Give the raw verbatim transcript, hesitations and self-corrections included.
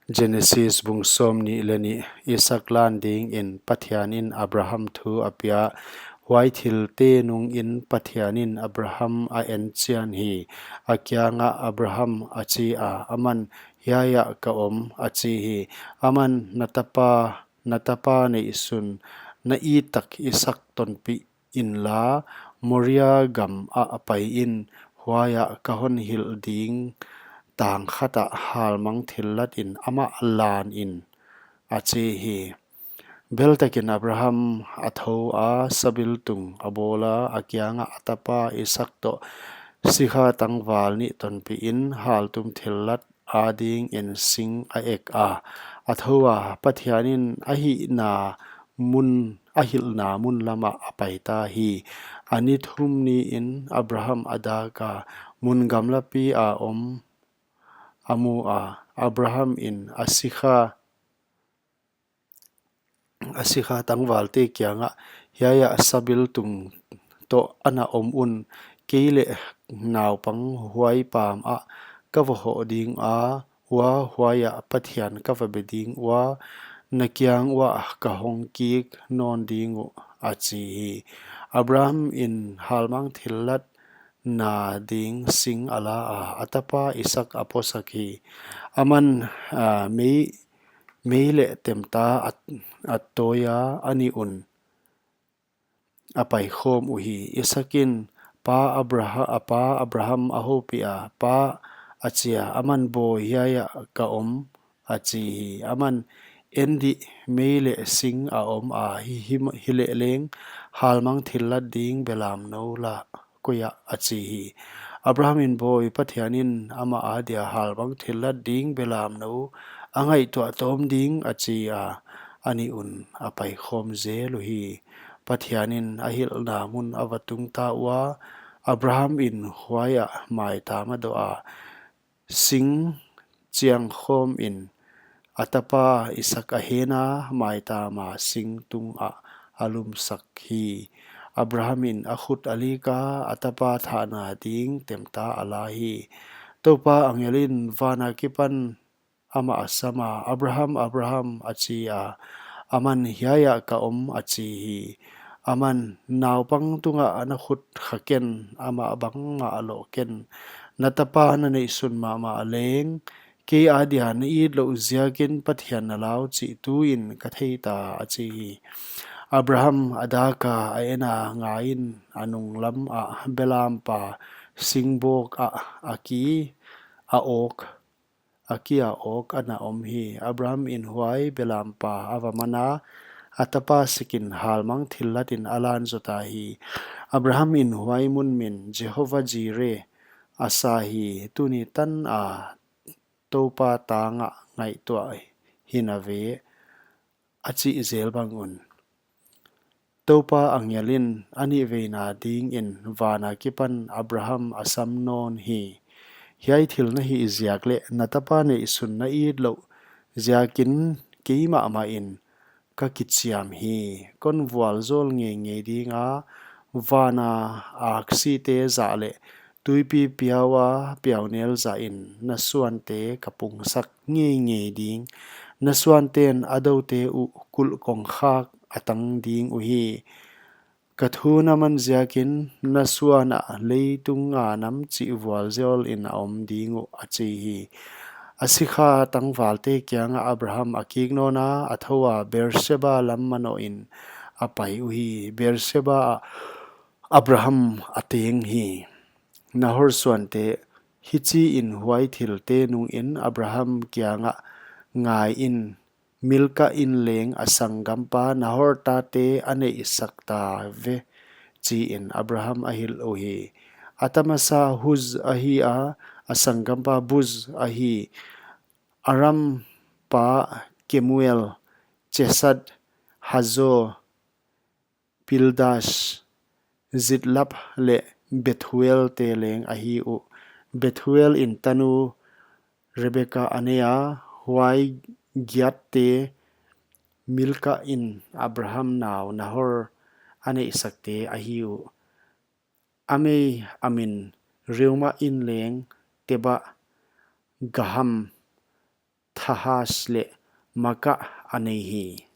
Genesis bung sawmnih leh nih. Isak lan dingin Pathian in Abraham thu a pia. Huai thilte nungin Pathian in Abraham a enchian hi. A kiangah, "Abraham," a chi a, aman, "Hiai ah ka om," a chi hi. Aman, "Na tapa, na tapa neihsun, na it tak Isak tonpih inla, Moria gam ah pai in, huai ah ka hon hilh ding tang khat ah halmang thillatin amah lan in," a chi hi. Beltakin Abraham a thou a, sabiltung a bawl a, a kiangah a tapa Isak toh sikha tangval nih tonpihin, haltum thillat adingin sing a ek a, a thou a, Pathian in a hihna mun, a hilhna mun lamah a pai ta hi. A ni thum niin Abraham a dak a, mun gamlapi a om a mu a, Abraham in a sikha a sikha tangvalte kiangah, "Hiai ah sabiltung toh ana om un, kei leh naupang huai paam ah ka va hoh ding a, ua huai ah Pathian ka va be ding ua, na kiang uah ka hong kik nawn ding uh," a chi hi. Abraham in halmang thillat na ding sing a la a, a tapa Isak a puaksak hi. Aman, ah, mei, mei leh temta a, a tawi a, a ni un a paikhawm uhi. Isak in, "Pa Abraha-, a pa Abraham a houpiha, 'Pa,' a chi a, aman, 'Bawi, hiai ah ka om,' a chi hi. Aman, 'En dih, mei leh sing a om a, hi, hi, hileh leng halmang thillat ding belamnou la koi ah,' a chi hi. Abraham in, 'Bawi, Pathian in amah adia halmang thillat ding belamnou a ngaihtuah tawm ding,' a chi a, a ni un a paikhawm zel uhi. Pathian in a hilhna mun a va tung ta ua, Abraham in huai ah maitam a doh a, sing chiang khawm in a tapa Isak a hen a, maitam a sing tung ah a lumsak hi. Abraham in a khut a lik a, a tapa thahna ding temta a la hi. Toupa angel in van akipan amah a sam a, 'Abraham, Abraham,' a chi a, aman, 'Hiai ah ka om,' a chi hi. Aman, 'Naupang tungah na khut kha ken, amah bangmah loh ken. Na tapa na neihsun mahmah leng, kei adia na it louh ziakin Pathian na lau chih tuin ka thei ta,' a chi hi. Abraham a dak a, a en a, ngaiin, a nunglam ah belampa singbawk ah a ki a awk, a ki a awk ana om hi. Abraham in huai belampa a va man a, a tapa sikin halmang thillatin a lan zota hi. Abraham in huai mun min Jehovah Jireh a sa hi. Tuni tan a Toupa tangah ngaihtuah hi na ve, a chih zel bang un. Toupa angel in a nihveina dingin van akipan Abraham a sam nawn hi. Hiai thil na hih ziak leh na tapa neihsun na it louh ziakin keimah mahin ka kichiam hi. Kon vualzawl ngeingei ding a, van a aksite zah leh tuipi piau a piaunel zahin na suante ka pungsak ngeingei ding. Na suanten a doute uh kulh kongkhak a tang ding uhi. Ka thu na man ziakin na suan ah leitung a nam chih vualzawl in a om ding uh, a chi hi. A sikha tangvalte kiangah Abraham a kik nawn a, a thou a, Beersheba lam manoh in a pai uhi. Beersheba ah Abraham a teng hi. Nahor suante, hichiin huai thilte nungin Abraham kiangah, ngaiin, Milka in leng a sanggampa Nahor tate a neihsak ta ve, chiin Abraham a hilh uhi. A tamasa Uz ahi a, a sanggampa Buz ahi. Aram pa Kemuel, Chesed, Hazo, Pildash, Jidlaph leh Bethuel te leng ahi uh. Bethuel in tanu Rebeka a nei a, huai giatte Milka in Abraham nau Nahor a neihsakte ahi uh. A mei a min Reumah in leng Tebah, Gaham, Tahas leh Maakah a nei hi.